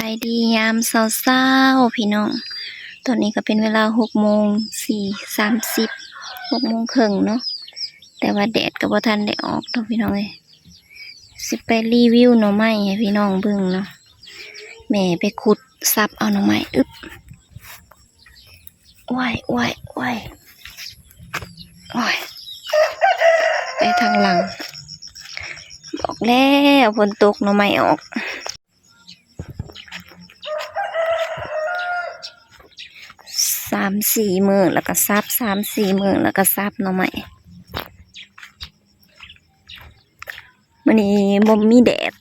ສະບາຍດີຍາມເຊົ້າໆ ພີ່ນ້ອງ. ຕອນນີ້ກໍເປັນເວລາຫົກໂມງສີ່ ສາມສິບ ຫົກໂມງເຄິ່ງເນາະ, ແຕ່ວ່າແດດກໍບໍ່ທັນໄດ້ອອກດອກ ພີ່ນ້ອງເອີຍ. ຊິໄປຣີວິວໜໍ່ໄມ້ໃຫ້ພີ່ນ້ອງເບິ່ງເນາະ. ແມ່ໄປຂຸດສັບເອົາໜໍ່ໄມ້. ອຶບ ໂອ້ຍ ໂອ້ຍ ໂອ້ຍ ໂອ້ຍ ໄປທາງຫຼັງ. ບອກແລ້ວຝົນຕົກໜໍ່ໄມ້ອອກ. ສາມສີ່ມື້ແລ້ວກໍສັບ, ສາມສີ່ມື້ແລ້ວກໍສັບໜໍ່ໄມ້. ມື້ນີ້ບໍ່ມີແດດ,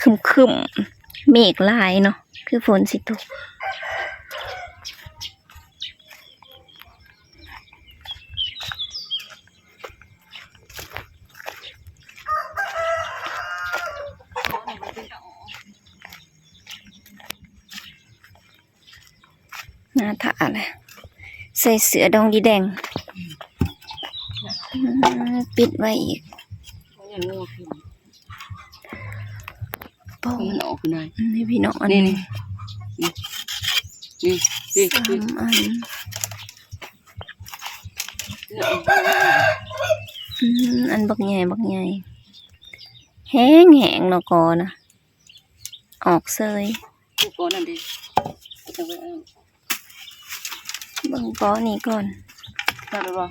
ຄຶ້ມໆ ເມກຫຼາຍເນາະ, ຄືຝົນຊິຕົກ. ໜ້າຖ້າແຫຼະ ໃສ່ເສື້ອດອງດີແດງ. ອືມ ປິດໄວ້ອີກ. ໂອ້ ມັນອອກຢູ່ນະ ນີ້ພີ່ນ້ອງ. ອັນນີ້ ນີ້ ນີ້ ນີ້ ນີ້ ສາມອັນ. ອືມ ອັນບັກໃຫຍ່ ບັກໃຫຍ່ ແຮງໆ ເນາະ ກໍນະ ອອກເສີຍ. ຜູ້ກໍນັ້ນເດ້ ເອົາໄວ້ເອົາ ເບິ່ງກໍນີ້ກ່ອນ. ຮັກແລ້ວບໍ່?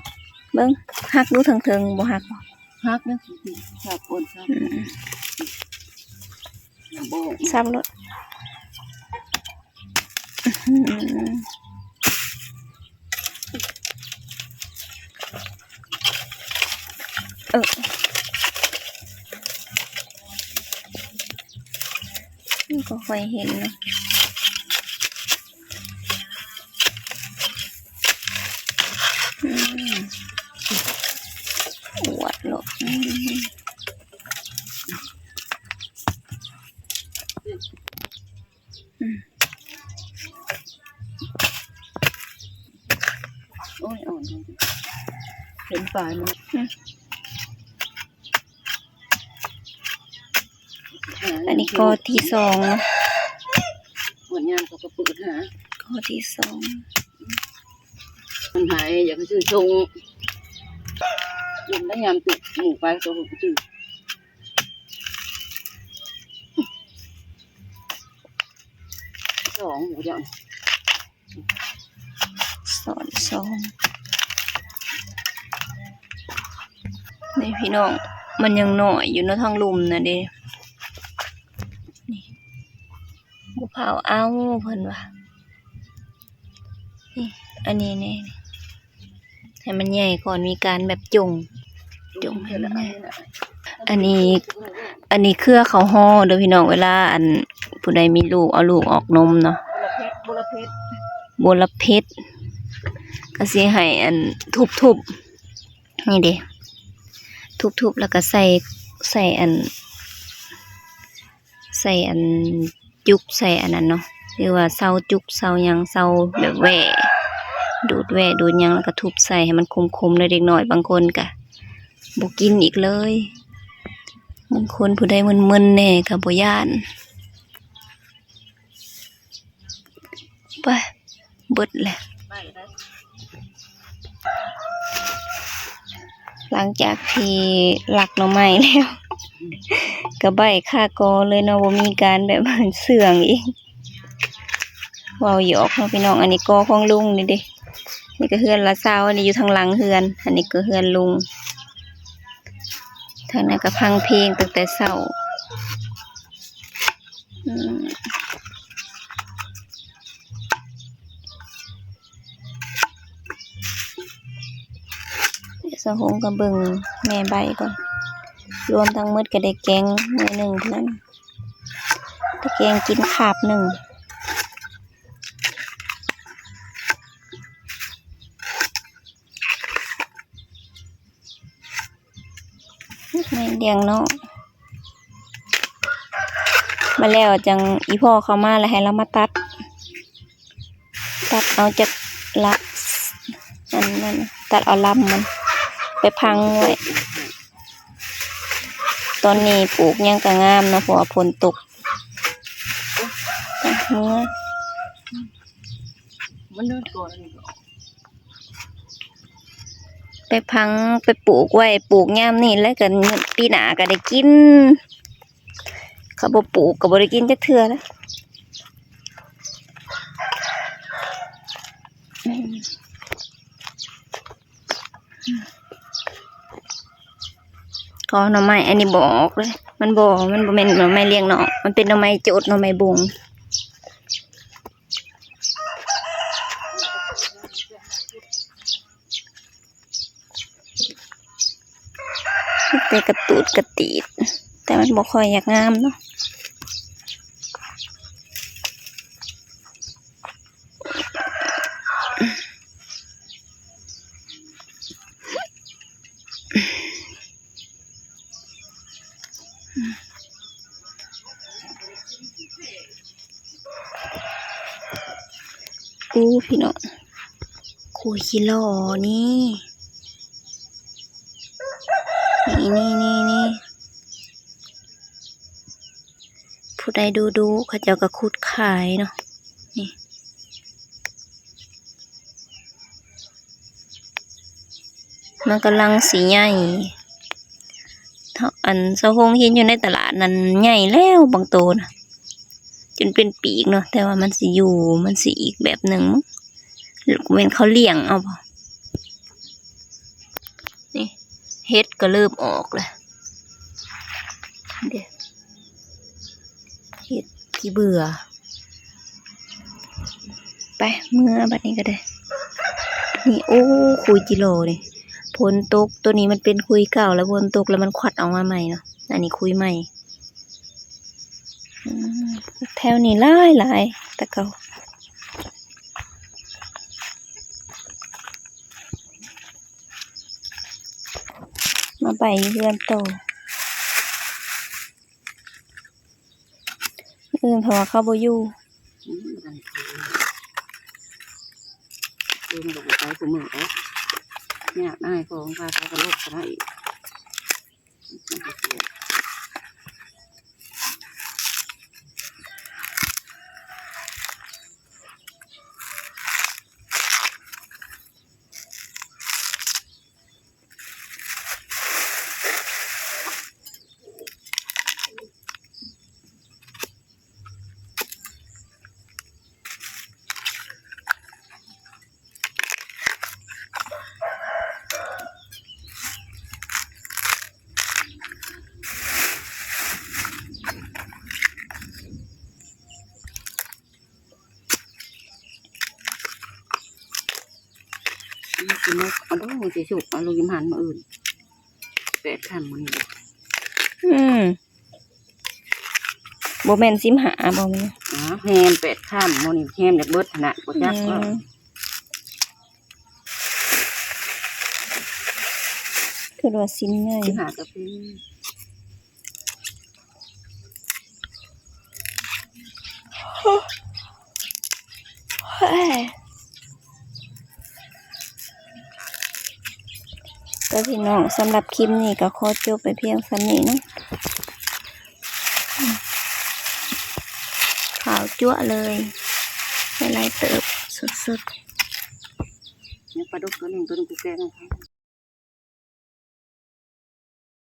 ເບິ່ງ ຫັກດູເທິງໆ ບໍ່ຫັກບໍ່? ຫັກນະ ສັບໂອນສັບ. ອືມ ສັບໂລດ. ອືມ ເອີ ມັນກໍຄ່ອຍເຫັນເນາະ. ອືມ ອວດໂລດ. ອືມ ອືມ ໂອ້ຍ ອ່ອນ ເຫັນປາຍມັນ. ອືມ ອັນນີ້ກໍທີສອງເນາະ. ໝົດຍາມເຂົາກໍເປີດຫາ ກໍທີສອງ. ມັນຫາຍ ຢາກໃຫ້ຊື້ສົ່ງ ລົງໄດ້ຍາມຕຸກໝູ່ໄປກໍບໍ່ຊື້. ສອງຢູ່ຈັ່ງ ຊ້ອນສອງ. ນີ້ພີ່ນ້ອງ ມັນຍັງນ້ອຍຢູ່ເນາະ ທາງລຸ່ມນະເດ້. ນີ້ ບໍ່ເຜົາເອົາ ເພິ່ນວ່າ. ນີ້ ອັນນີ້ແນ່ ໃຫ້ມັນໃຫຍ່ກ່ອນ ມີການແບບຈົ່ງ ຈົ່ງໃຫ້ມັນໃຫຍ່. ອັນນີ້ ອັນນີ້ເຄືອເຂົ້າຫໍ່ເດີພີ່ນ້ອງ. ເວລາ ອັນ ຜູ້ໃດມີລູກ ເອົາລູກອອກນົມເນາະ ບົວລະເພັດ ບົວລະເພັດ ກໍຊິໃຫ້ ອັນ ທຸບໆ ນີ້ເດ້ ທຸບໆ ແລ້ວກໍໃສ່ ໃສ່ ອັນ ໃສ່ອັນ ຈຸກໃສ່ອັນນັ້ນເນາະ ຫຼືວ່າເຊົາຈຸກເຊົາຫຍັງ ເຊົາແບບແຫວ່ ດູດແຫວ່ດູດຫຍັງ ແລ້ວກໍທຸບໃສ່ໃຫ້ມັນຂົມໆ ແລ້ວເດັກນ້ອຍບາງຄົນກໍບໍ່ກິນອີກເລີຍ. ບາງຄົນຜູ້ໃດມຶນໆ ແດ່ກໍບໍ່ຢ້ານ. ໄປ ເບິດແຫຼະ. ຫຼັງຈາກທີ່ລັກໜໍ່ໄມ້ແລ້ວ ກໍໄບຄາກໍເລີຍເນາະ ບໍ່ມີການແບບເຊື່ອງອີກ. ເວົ້າຫຍອກເນາະພີ່ນ້ອງ. ອັນນີ້ກໍຂອງລຸງນີ້ເດ້ ນີ້ກໍເຮືອນຫຼານສາວ ອັນນີ້ຢູ່ທາງຫຼັງເຮືອນ ອັນນີ້ກໍເຮືອນລຸງ. ທາງນັ້ນກໍຟັງເພງຕັ້ງແຕ່ເຊົ້າ. ອືມ ສາວຫົງກໍເບິ່ງແມ່ໃບກ່ອນ. ລວມທັງໝົດກໍໄດ້ແກງໜ່ວຍໜຶ່ງເທົ່ານັ້ນ ໄດ້ແກງກິນຄາບໜຶ່ງ. ແມ່ລ້ຽງນ້ອງ ມາແລ້ວຈັ່ງ ອີ່ພໍ່ເຂົ້າມາແລ້ວໃຫ້ລາວມາຕັດ ຕັດເອົາຈັກລະ ອັນນັ້ນ ຕັດເອົາລຳມັນໄປພັງໄວ້. ຕອນນີ້ປູກຫຍັງກໍງາມເນາະ ເພາະວ່າຝົນຕົກ. ເມືອ ມັນໂດນກ່ອນ ໄປຝັງໄປປູກໄວ້ ປູກຍາມນີ້ແລ້ວກໍປີໜ້າກໍໄດ້ກິນ ຄັນບໍ່ປູກກໍບໍ່ໄດ້ກິນຈັກເທື່ອແລ້ວ. ຂໍໜໍ່ໄມ້ອັນນີ້ບໍ່ອອກເລີຍ ມັນບໍ່ ມັນບໍ່ແມ່ນໜໍ່ໄມ້ລຽງນອກ ມັນເປັນໜໍ່ໄມ້ໂຈດ ໜໍ່ໄມ້ບົງ. ມີແຕ່ກະຕູດກະຕີດ ແຕ່ມັນບໍ່ຄ່ອຍຢາກງາມເນາະ. ອູ້ ພີ່ນ້ອງ ຂຸຍຂີ້ຫຼໍ່ນີ້ ນີ້ ນີ້ ນີ້ ນີ້ ຜູ້ໃດດຸໆ ເຂົາເຈົ້າກໍຂຸດຂາຍເນາະ ນີ້. ມັນກຳລັງຊິໃຫຍ່ ອັນເສົາໂຮງຫີນຢູ່ໃນຕະຫຼາດນັ້ນໃຫຍ່ແລ້ວ ບາງໂຕນະ ຈົນເປັນປີກເນາະ ແຕ່ວ່າມັນຊິຢູ່ ມັນຊິອີກແບບໜຶ່ງ ແມ່ນເຂົາລ້ຽງເອົາບໍ່? ນີ້ ເຫັດກໍເລີ່ມອອກແລ້ວ ເດ ເຫັດຂີ້ເບື່ອ. ໄປ ເມືອບັດນີ້ກໍໄດ້ ນີ້ ໂອ້ ຂຸຍຈີໂລນີ້ ຝົນຕົກ ໂຕນີ້ມັນເປັນຂຸຍເກົ່າ ແລ້ວຝົນຕົກແລ້ວມັນຂວັດອອກມາໃໝ່ເນາະ ອັນນີ້ຂຸຍໃໝ່. ອືມ ແຖວນີ້ຫຼາຍໆ ແຕ່ເກົ່າ ມາໄປຢູ່ເຮືອນໂຕ. ມື້ອື່ນເຂົາວ່າເຂົາບໍ່ຢູ່ ອືມ ບໍ່ທັນໄປ ເອີ ມັນກໍບໍ່ໄປຄູ່ມື້ດອກ ຍາກນາຍ ຂອງພາໄປກໍລົດກໍໄດ້ອີກ. ອືມ ຊິໝົກ ເອົາເດີ ຊິສຸກ ເອົາລົງຢູ່ຫັ້ນມື້ອື່ນ ແປດຄ່ຳມື້ນີ້. ອືມ ບໍ່ແມ່ນສິບຫ້າບໍ່? ແມ່ນ ອ້າວ ແຮມແປດຄ່ຳ ມື້ນີ້ແຮມຢາກເບິດຫັ້ນນະ ບໍ່ຈັກ ອືມ ວ່າ ຄືວ່າສິນໃຫຍ່ ສິບຫ້າກໍເປັນ. ເອີ ກໍພີ່ນ້ອງ ສຳລັບຄລິບນີ້ກໍຂໍຈົບໄປພຽງສ່ຳນີ້ເນາະ ຂາວຈັ້ວເລີຍ ໄດ້ຫຼາຍເຕີບສຸດໆ. ຍັງປາດຸກຕົວໜຶ່ງ ຕົວໜຶ່ງກູແກະໃຫ້.